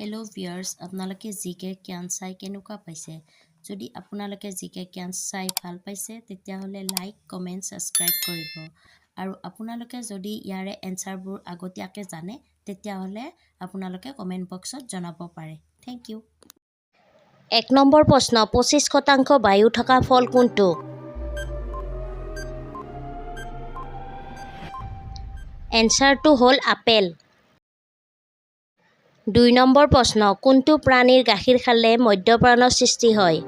Hello' viewers, আপোনালোকে G কে জ্ঞান চাই কেনেকুৱা পাইছে? যদি আপোনালোকে জি কে জ্ঞান চাই ভাল পাইছে, তেতিয়াহ'লে লাইক, কমেণ্ট, ছাবস্ক্ৰাইব কৰিব আৰু আপোনালোকে যদি ইয়াৰে এনচাৰবোৰ আগতীয়াকৈ জানে, তেতিয়াহ'লে আপোনালোকে কমেণ্ট বক্সত জনাব পাৰে। Thank U. 1 number প্ৰশ্ন, 25% বায়ু থকা ফল কোনটো? এনচাৰটো হ'ল আপেল। 2 নম্বৰ প্ৰশ্ন, কোনটো প্ৰাণীৰ গাখীৰ খালে মদ্যপানৰ সৃষ্টি হয়?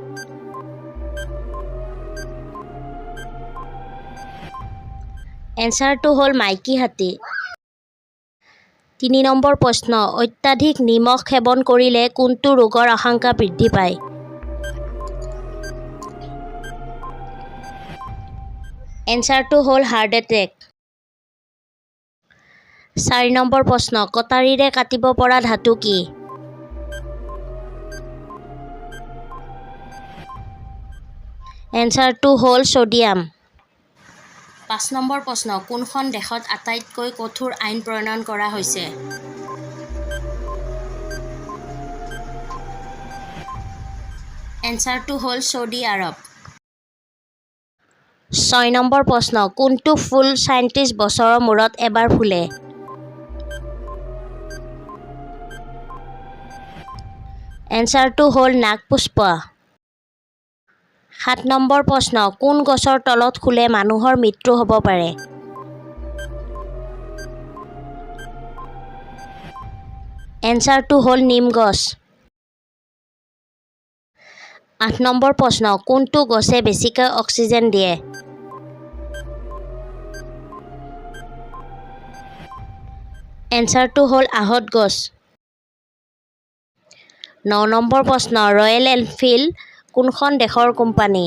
এনচাৰটো হ'ল মাইকী হাতী। 3 নম্বৰ প্ৰশ্ন, অত্যাধিক নিমখ সেৱন কৰিলে কোনটো ৰোগৰ আশংকা বৃদ্ধি পায়? এনচাৰটো হ'ল হাৰ্ট এটেক। 4 নম্বৰ প্ৰশ্ন, কটাৰীৰে কাটিব পৰা ধাতু কি? এনচাৰটো হ'ল ছ'ডিয়াম। 5 নম্বৰ প্ৰশ্ন, কোনখন দেশত আটাইতকৈ কঠোৰ আইন প্ৰণয়ন কৰা হৈছে? এনচাৰটো হ'ল ছৌদি আৰৱ। 6 নম্বৰ প্ৰশ্ন, কোনটো ফুল 37 বছৰৰ মূৰত এবাৰ ফুলে? এনচাৰটো হ'ল নাগপুষ্প। 7 নম্বৰ প্ৰশ্ন, কোন গছৰ তলত শুলে মানুহৰ মৃত্যু হ'ব পাৰে? এনচাৰটো হ'ল নিম গছ। 8 নম্বৰ প্ৰশ্ন, কোনটো গছে বেছিকৈ অক্সিজেন দিয়ে? এনচাৰটো হ'ল আহঁত গছ। 9 নম্বৰ প্ৰশ্ন, ৰয়েল এনফিল্ড কোনখন দেশৰ কোম্পানী?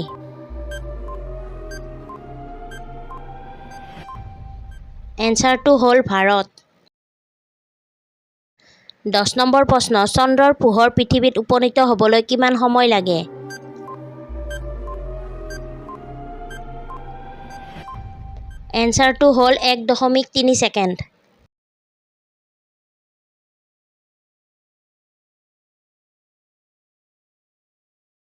এনচাৰটো হ'ল ভাৰত। 10 নম্বৰ প্ৰশ্ন, চন্দ্ৰৰ পোহৰ পৃথিৱীত উপনীত হ'বলৈ কিমান সময় লাগে? এনচাৰটো হ'ল 1.3 ছেকেণ্ড।